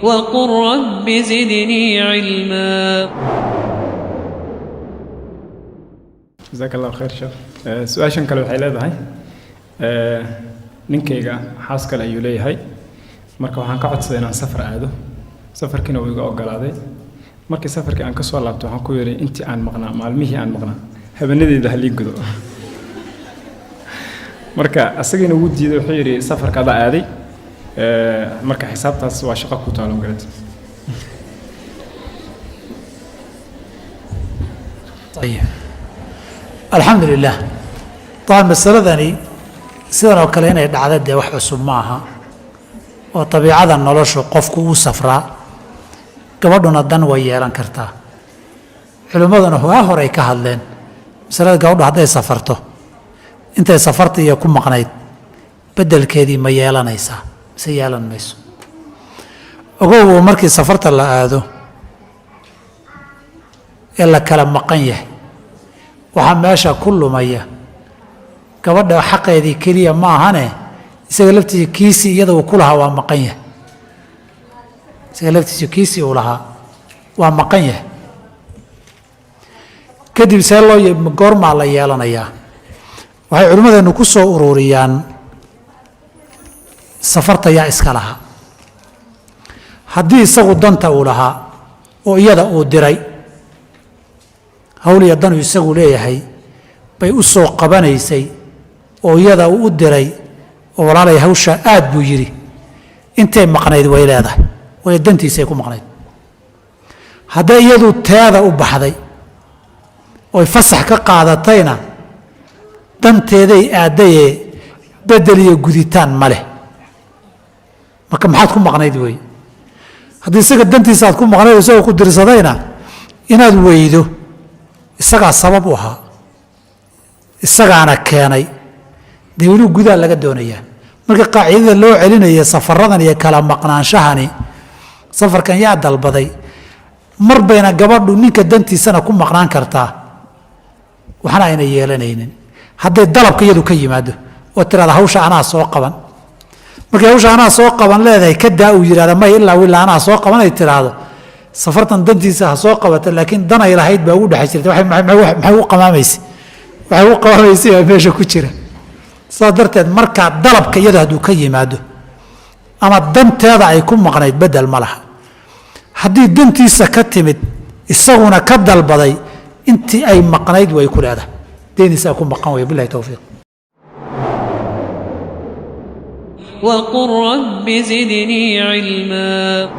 وقل رب زدني علما. Jazaak Allahu khayr, sheekh. Su-aashan kale waxay leedahay, ninkayga xaas kale ayuu leeyahay. Marka waxaan ka codsaday inaan safar aado, safarkiina wuu iga ogolaaday. Markii safarkii aan kasoo laabto, waxaan ku yidhi intii aan maqnaa, maalmihii aan maqnaa, habeenadeyda halii gudo. Marka asagiina wuu diiday, wuxuu yidhi safarka adaa aaday. Marka xisaabtaas waa shaqo ku taalo magarata. Ayib, alxamdu lilah. Dabcan masaladani sidan oo kale inay dhacda dee wax cusub ma aha, oo tabiicada noloshu qofku uu safraa, gabadhuna dan way yeelan kartaa. Culimmaduna hogaa horay ka hadleen masalada gabadhu hadday safarto, intay safarta iyo ku maqnayd beddelkeedii ma yeelanaysaa mise yeelan mayso. Ogow, markii safarta la aado ee la kala maqan yahay, waxaa meesha ku lumaya gabadha xaqeedii keliya ma ahane, isaga laftiisa kiisii iyada uu ku lahaa waa maqan yahay. Isaga laftiisa kiisii uu lahaa waa maqan yahay. Kadib see loo goormaa la yeelanayaa? Waxay culimmadeennu ku soo ururiyaan safarta yaa iska lahaa. Haddii isagu danta uu lahaa oo iyada uu diray, hawl iyo danuu isagu leeyahay bay u soo qabanaysay oo iyada uu u diray, oo walaalay hawshaa aad buu yidhi, intay maqnayd way leedahay, way dantiisay ku maqnayd. Hadday iyadu teeda u baxday oy fasax ka qaadatayna, danteeday aadayee bedel iyo guditaan ma leh. Marka maxaad ku maqnayd wey? Haddii isaga dantiisa aad ku maqnayd, isagoo ku dirsadayna inaad weydo, isagaa sabab u ahaa, isagaana keenay, dee weli gudaa laga doonayaa. Marka qaacidada loo celinaya safaradan iyo kala maqnaanshahani, safarkan yaa dalbaday? Mar bayna gabadhu ninka dantiisana ku maqnaan kartaa, waxna ayna yeelanaynin hadday dalabka iyadu ka yimaado oo tirahda hawsha anaa soo qaban. Markay hawsha anaa soo qaban leedahay, kadaa uu yidhahda may, ilaa wilaa anaa soo qaban ay tiraahdo, safartan dantiisa ha soo qabata, laakiin danay lahayd baa ugu dhex jirtay. Maxay u qamaamaysay? Waxay u qamaamaysay baa meesha ku jira. Saas darteed markaa dalabka iyadu hadduu ka yimaado ama danteeda ay ku maqnayd, bedel ma laha. Haddii dantiisa ka timid, isaguna ka dalbaday, intii ay maqnayd way ku leedahay, deenisaa ku maqan way. Bilahi towfiiq. وقل رب زدني علما.